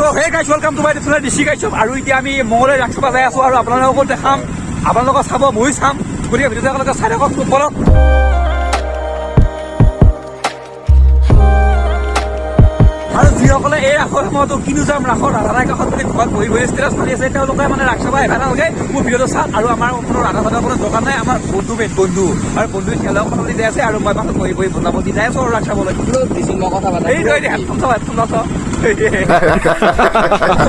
তো hey guys, welcome to my channel Rishi guys. আৰু এতিয়া আমি মঙলদৈ ৰাস চাব যাই আছো আৰু আপোনালোককো দেখাম, আপোনালোকক চাব, ময়ো চাম। গতিকে ভিডিঅ'টো আপোনালোকে চাই থাকক, বলক। আৰু যিসকলে এই ৰাসৰ সময়তো কিনো যাম, ৰাসৰ ৰাধা কাষত বুলি ঘৰত বহি বহি ষ্টেটাছ মাৰি আছে, তেওঁলোকে মানে ৰাস চাব আহিব নালাগে। মোৰ ভিডিঅ'টো চাওক। আৰু আমাৰ কোনো ৰাধা চাধা কোনো দৰকাৰ নাই। আমাৰ বন্ধু মেইন বন্ধু, আৰু বন্ধু তেওঁলোকক কথা পাতি যাই আছে আৰু মই পাছত বহি বহি বনাব দি যাই আছো আৰু ৰাস চাবলৈ। এই হেডফোন চাওঁ, হেডফোন চাওঁ।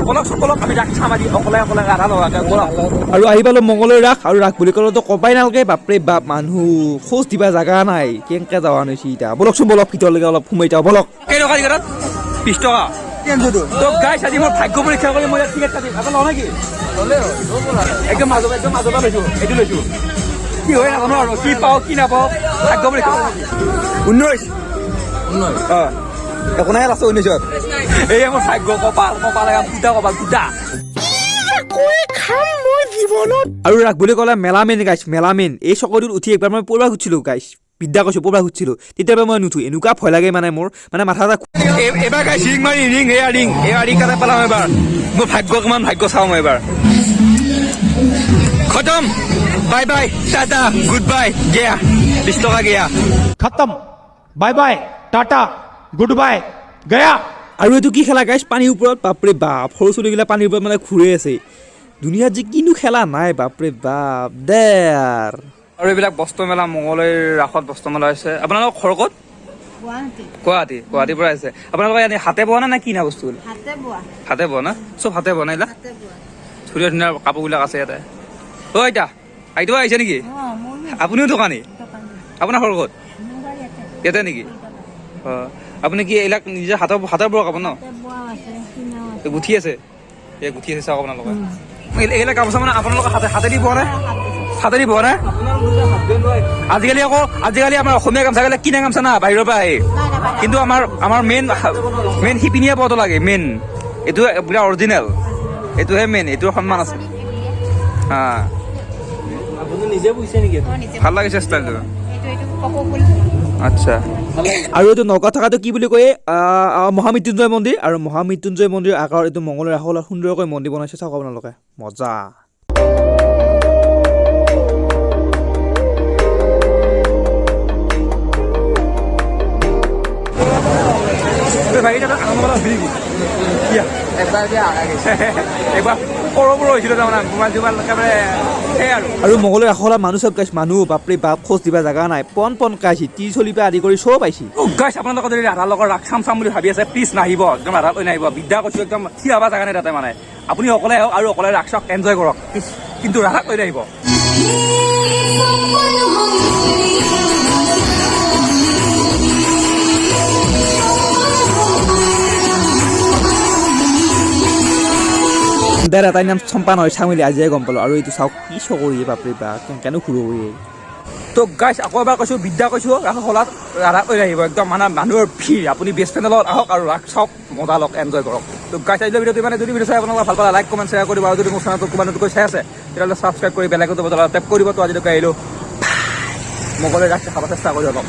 বলকচোন বলক, আমি ৰাস চাম আজি অকলে অকলে ৰাধা লগাকে, বলক। আৰু আহি পালো মঙলদৈ ৰাস। আৰু ৰাস বুলি ক'লেতো কবাই নালাগে, বাপৰে বাপ, মানুহ খোজ দিবা জাগা নাই, কেনেকে যাৱা হৈছে এতিয়া। বলকচোন বলক, ভিতৰলৈকে অলপ সোমাই যাওঁ বলক। কেইটকা টিকেটত? 20 টকা। তো গাইছ, আজি মোৰ ভাগ্য পৰীক্ষা কৰি মই ইয়াত টিকেট কাটিম। এটা লওঁ নেকি? একদম মাজৰ, একদম মাজৰ পৰা লৈছো, এইটো লৈছো। কি হয় নাজানো আৰু, কি পাওঁ কি নাপাওঁ, ভাগ্য পৰীক্ষা। 19। অ একো নাই, আছে 19ত। এই মোৰ ভাগ্য, কপাল, কপাল এখন ফুটা কপাল ফুটা। আৰু ৰাস বুলি ক'লে মেলামেন গাইছ, মেলামেন। এই চকৰিটোত উঠি একবাৰ মই পৰবা খুজিছিলোঁ গাইছ, বিদ্যা কৈছোঁ, পৰবা খুজিছিলোঁ। তেতিয়াৰ পৰা মই নুঠো, এনেকুৱা ভয় লাগে মানে মোৰ মানে মাথা এটা। এবাৰ গাইছ ৰিং মাৰি, ৰিং, এয়া ৰিং, এয়া ৰিং কাটা পেলাম এবাৰ। মোৰ ভাগ্য কিমান, ভাগ্য চাওঁ মই এবাৰ। খতম, bye bye, tata, good bye, Gaya, 20 টকা গেয়া। खत्म, bye bye, tata, good bye, गया। আৰু এইটো কি খেলা গাইছ? পানীৰ ওপৰত, বাপৰে বাপ, সৰু ছোৱালীগিলা পানীৰ ওপৰত মানে ঘূৰি আছে। দুনিয়াত যে কিনো খেলা নাই, বাপৰে বাপ দে। আৰু এইবিলাক বস্ত্ৰ মেলা, মঙলদৈ ৰাসত বস্ত্ৰ মেলা হৈছে। আপোনালোকৰ ঘৰ ক'ত? গুৱাহাটী। গুৱাহাটী, গুৱাহাটীৰ পৰা আহিছে। আপোনালোকৰ ইয়াত হাতে বোৱা নে কিনা বস্তু? হাতে বোৱা। হাতে বোৱা না? চব হাতে বোৱা নাই? হাতে বোৱা। ধুনীয়া ধুনীয়া কাপোৰবিলাক আছে ইয়াতে। অ আইতা, আইতাও আহিছে নেকি? অ, ময়ো। আপুনিও দোকানী? দোকানী। আপোনাৰ ঘৰ ক'ত? মোৰ ঘৰ ইয়াতে। ইয়াতে নেকি? অ, আপুনি কি এইবিলাক নিজে হাতৰ বোৱা কাপোৰ ন? হাতে বোৱাও আছে, কিনাও আছে। গুঠি আছে, এই গুঠি আছে, চাওক আপোনালোকে। এইবিলাক গামোচা মানে আপোনালোকে হাতেদি বোৱা নে? হাতেদি বোৱা নে? আজিকালি আকৌ, আজিকালি আমাৰ অসমীয়া গামোচাবিলাক কিনা গামোচা না, বাহিৰৰ পৰা আহে। কিন্তু আমাৰ মেইন মেইন শিপিনীয়ে বোৱাটো লাগে মেইন। এইটো পুৰা অৰিজিনেল, এইটোহে মেইন, এইটোৰ সন্মান আছে। হা। ভাল লাগিছে ষ্টাইলটো। এইটো কপৌ ফুল। আচ্ছা, আৰু এইটো নগাঁৱত থকাটো কি বুলি কয়? মহামৃত্যুঞ্জয় মন্দিৰ। আৰু মহামৃত্যুঞ্জয় মন্দিৰ আকাৰত এইটো মঙলদৈ ৰাসত সুন্দৰকৈ মন্দিৰ বনাইছে, চাওক আপোনালোকে, মজা। একবাৰ সৰু সৰু হৈছিলোঁ তাৰমানে, মোবাইল চোবাইল একেবাৰে সেই আৰু। আৰু মঙলদৈ ৰাসত মানুহ চব গাইছ, মানুহ বাপৰে বাপ, খোজ দিবা জাগা নাই, পন পন গাইছি, তি চলি পৰা আদি কৰি চব পাইছি। গাইছ, আপোনালোকে যদি ৰাধাৰ লগত ৰাস চাম চাম বুলি ভাবি আছে, প্লিজ নাহিব, একদম ৰাধাত লৈ নাহিব। বিদ্যা কৈছোঁ, একদম থিয় হ'বা জাগা নাই তাতে। মানে আপুনি অকলে আহক আৰু অকলে ৰাস চাওক, এনজয় কৰক, কিন্তু ৰাধাক লৈ নাহিব। দাদা, তাইৰ নাম চম্পা নহয় চামিলি, আজিয়ে গম পালোঁ। আৰু এইটো চাওক, কি চকৰি, বাপৰে বাপ, কেনেকেনো ঘূৰোঁ। তো গাইছ, আকৌ এবাৰ কৈছোঁ, বিদ্যা কৈছোঁ, ৰাস হলাত ৰাধাক লৈ আহিব। একদম মানে মানুহৰ ভিৰ। আপুনি বেষ্ট ফ্ৰেণ্ডৰ লগত আহক আৰু ৰাস চাওক, মজা লওক, এনজয় কৰক। তো গাইছ, আজিলৈ ভিডিঅ'টো মানে। যদি ভিডিঅ' চাই আপোনালোকে ভাল পালে, লাইক, কমেণ্ট, শ্বেয়াৰ কৰিব। আৰু যদি মোৰ চেনেলটো কোনোবা নতুনকৈ চাই আছে, তেতিয়াহ'লে ছাবস্ক্ৰাইব কৰি বেল আইকনটো বজাই টেপ কৰিব। তো আজিলৈকে আহিলোঁ, মঙলদৈ ৰাস দেখাব চেষ্টা কৰি অলপ।